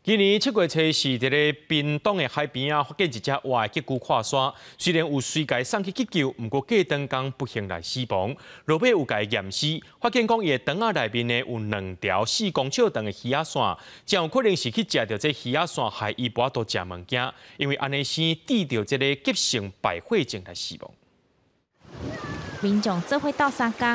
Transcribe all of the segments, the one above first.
今年7月初四，佇咧屏東的海邊仔，發現一隻活的蛞蝓闊沙，雖然有隨共送去急救，毋過過長工不幸來死亡。落尾有共伊驗屍，發現講伊的腸仔內面呢有兩條4公尺長的魚仔線，真有可能是去食著這魚仔線，害伊無法度食物件，因為按呢先得著這个急性敗血症來死亡。民眾做伙鬥相共，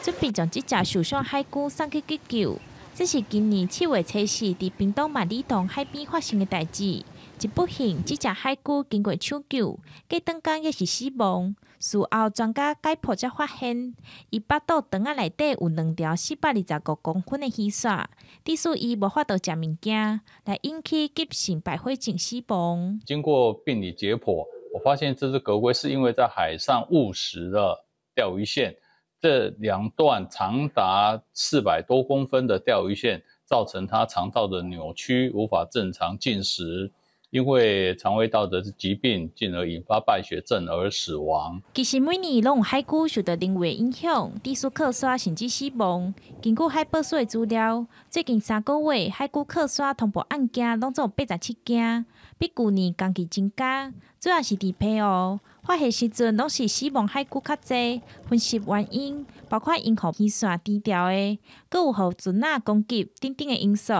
準備將這隻受傷海龜送去急救。這是今年7月初四佇屏東萬里塘海邊發生的代誌。一不幸，這隻海龜經過搶救，過長工猶是死亡。事後專家解剖才發現，伊腹肚腸仔內底有兩條425公分的魚線，致使伊無法度食物件，來引起急性敗血症死亡。經過病理解剖，我發現這隻蛞蝓是因為在海上誤食了釣魚線。這兩段長達400多公分的釣魚線，造成它腸道的扭曲，無法正常進食，因為腸胃道的疾病，進而引發敗血症而死亡。其實每年攏有海龜受到人為影響，致使擴沙甚至死亡。根據海保署的資料，最近3個月海龜擴沙通報案件攏總有87件，比舊年同期增加，主要是佇澎湖。發現時陣攏是死亡海龜較濟，分析原因包括𪜶予魚線纏牢的，閣有予船仔攻擊等等的因素。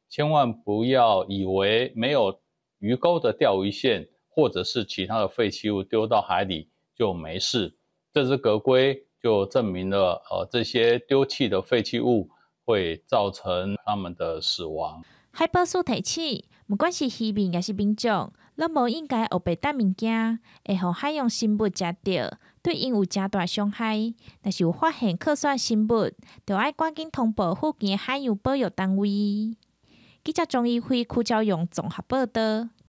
千萬不要以為沒有魚鈎的釣魚線或者是其他的廢棄物丟到海裡就沒事。這隻蛞蝓就證明了，這些丟棄的廢棄物會造成他們的死亡。海保署提醒，毋管是漁民抑是民眾，攏無應該烏白擲物件，會予海洋生物食著，對𪜶有誠大傷害。若是有發現擴散生物，就愛趕緊通報附近的海洋保育單位。記者莊怡輝、柯昭勇綜合報導。